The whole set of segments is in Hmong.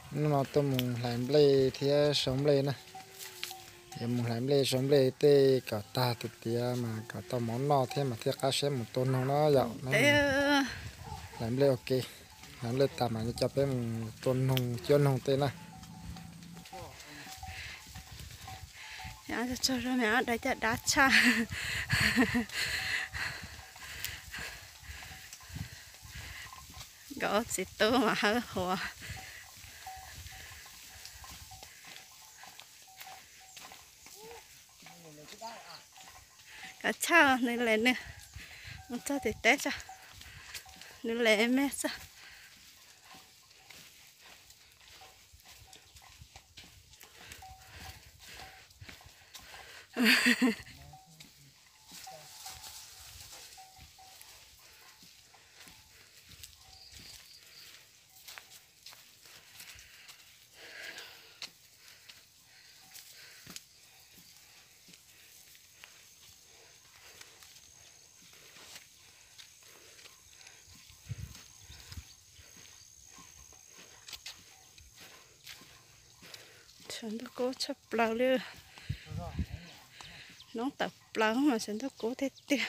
Hnub no tuaj mus hlais nplej thiab sau nplej na. Yuav mus hlais nplej sau nplej tej kom tag tiav tiav mas kom tau mov noj thiab mas thiaj qab siab mus tua noog no yom. Hlais nplej ua ke, hlais nplej tas mas yuav coj peb mus tua noog cuab noog tej na. Tsaug zog me ab, dai caj dab tshaj. Nkawd txiv tub mas hawb huas. Kav chawj nws le nws mus txog tim teb tso, nws le me xwb. Sawv ntug kub tshaj plaws li. Noob tawm plaws mas sawv ntug kub tiag tiag.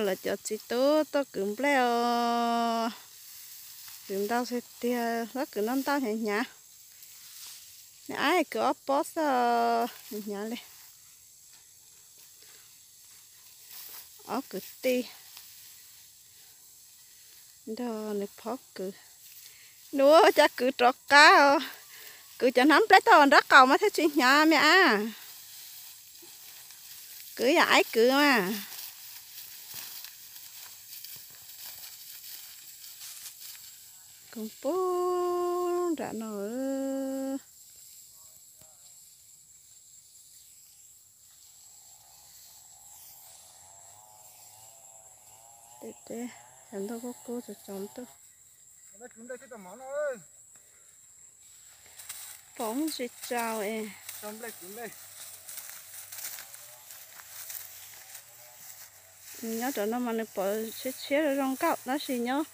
Lawv cov txiv tub tuaj kwv nplej os. Kwv ntau tiag tiag, txhob kwv ntau ntau hnyav hnyav. Neb ab kwv ob pob xwb, hnyav hnyav li. Ob kwv tij nrog nws phob kwv. Nws ua cas kwv rov qab os. Kwv cov hnab nplej tau nraub qaum mas thiaj tsis hnyav me ab. Kwv yam aib kwv mas. Kwv pub nram no. Tej teb, cov ntoo kuj kub tsaus tsaus ntuj. Pom me ntsis tsaus es. Nyob rau no mas nws pom tshiab tshiab zoo nkauj tab sis nyob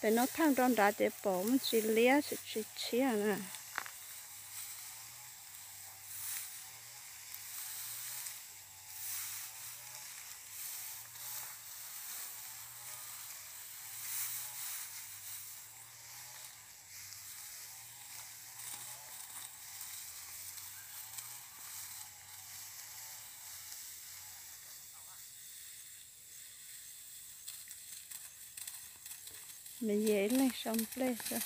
pem no thaj rau nrad ces pom me ntsis liab tsis tshiab na. Me yej ib leeg sau nplej xwb.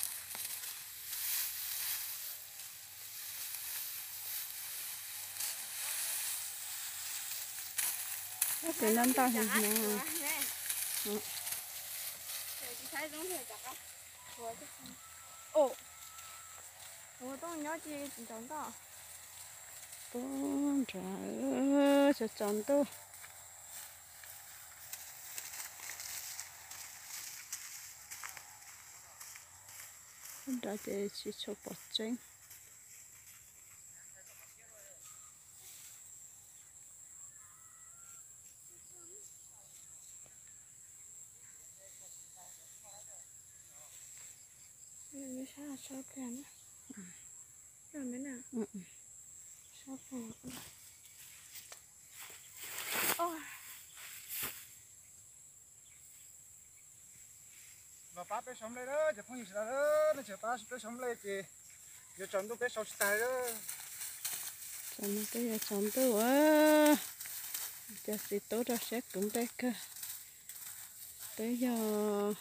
Tab sis no ntau heev heev. Pub nrad tsaus tsaus ntuj. Nrad ces tsis tshua pom tseeb. Los pab peb sau nplej lawm cov phooj ywg sawv daws, nej tseem pab peb sau nplej ces yuav tsaus ntuj peb sau tsis tag li. Tsaus ntuj peb yuav tsaus ntuj, cov txiv tub rau siab kwv nplej kawg. Twb yog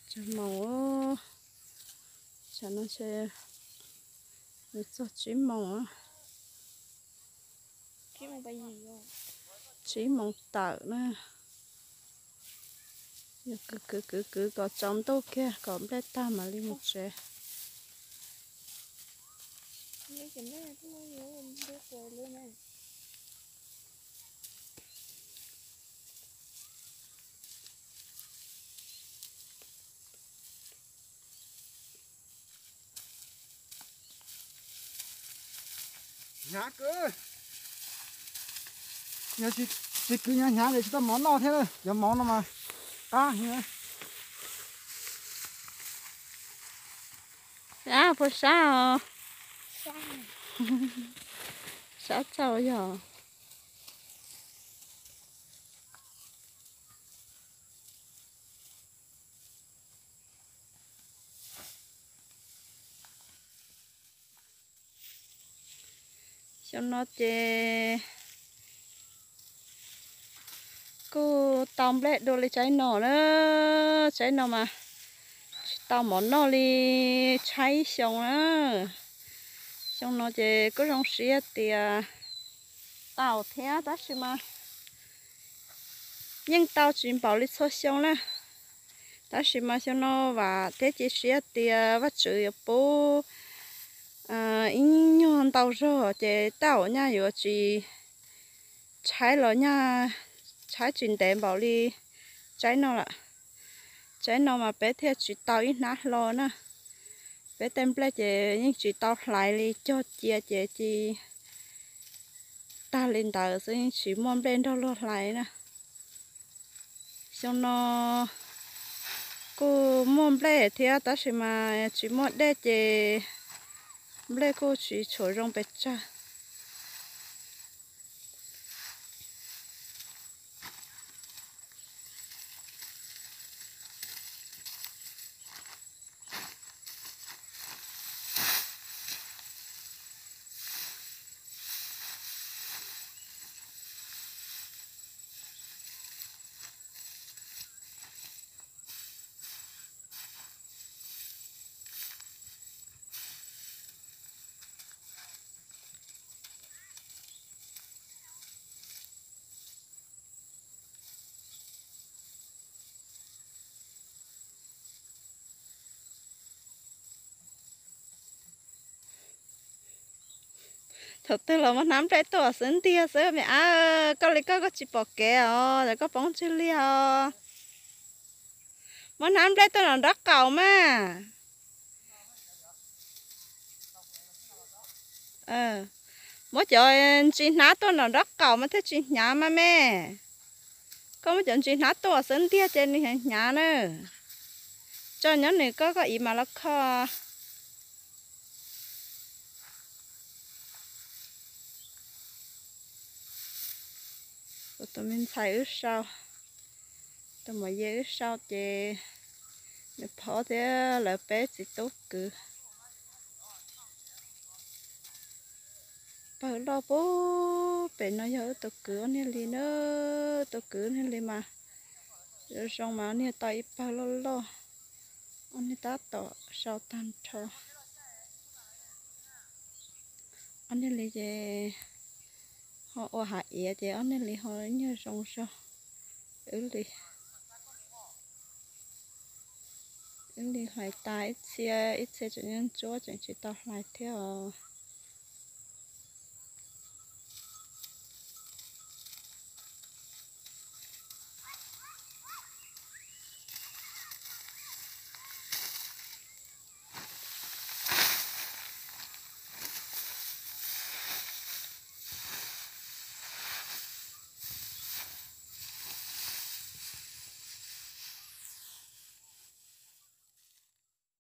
tsawg moos, tsam no ntshe yuav txog tsib moos, tsib moos tawm na. Yog kwv kwv kwv kwv kom tsaus ntuj kiag kom nplej tag mam li mus tsev. Hnyav kwv, yog tsis kwv hnyav hnyav ces tsis tau mov noj thiab, cov mov no mas qab heev. Puas sab os? Sab txaus yog. Xyoo no ces kuj tau nplej dua li tsaib no na, tsaib no mas tsis tau mov noj li tshaib xyoo na. Xyoo no ces kuj zoo siab tias tau thiab tab sis mas yeej tau tsis npaum li txhua xyoo na. Tab sis mas xyoo no vam thiab cia siab tias Vajtswv yuav pub ib nyuag ntau zog ces tej zaum nyaj yuav tsis tshaib los nyaj tshaib tsis ntev npaum li tsaib no lawm. Tsaib no mas peb thiaj tsis tau ib hnab hlo na. Peb tej nplej ces yeej tsis tau hlais li, cog cia ces ci tag li ntawd xwb, yeej tsis muaj nplej nrog luag hlais na. Xyoo no kuj muaj nplej thiab tab sis mas tsis muaj dej ces nplej kuj tsis tshua zoo pes tsawg. Thaum twg los muab hnab nplej tuaj xwb ntiag xwb me ab, koj li koj koj tsis pom kev os, koj poob tsig liag os. Muab hnab nplej tuaj nram nraub qaum mas. Muab cov ntsis hnab tuaj nram nraub qaum mas thiaj tsis hnyav mas me. Koj muab cov ntsis hnab tuaj xwb ntiag ces nws hnyav hnyav na. Tso nyob nws koj koj ib mas los kho. Kuv tus me ntxhais wb sau, tus muam Ye wb sau ces nws phob thiab lawv peb txiv tub kwv. Pawg loj puag pem no yog wb tus kwv ob niag li na, tus kwv ob niag li mas zoo mas ob niag tau ib pawg loj loj, ob niag tab tom sau tag nrho. Ob niag li ces ho ua hav iav ces ob niag li ho nyuag zoo zog wb li. Wb li hlais tas ib txhia, ib txhia tseem ntsuab tseem tsis tau hlais thiab os.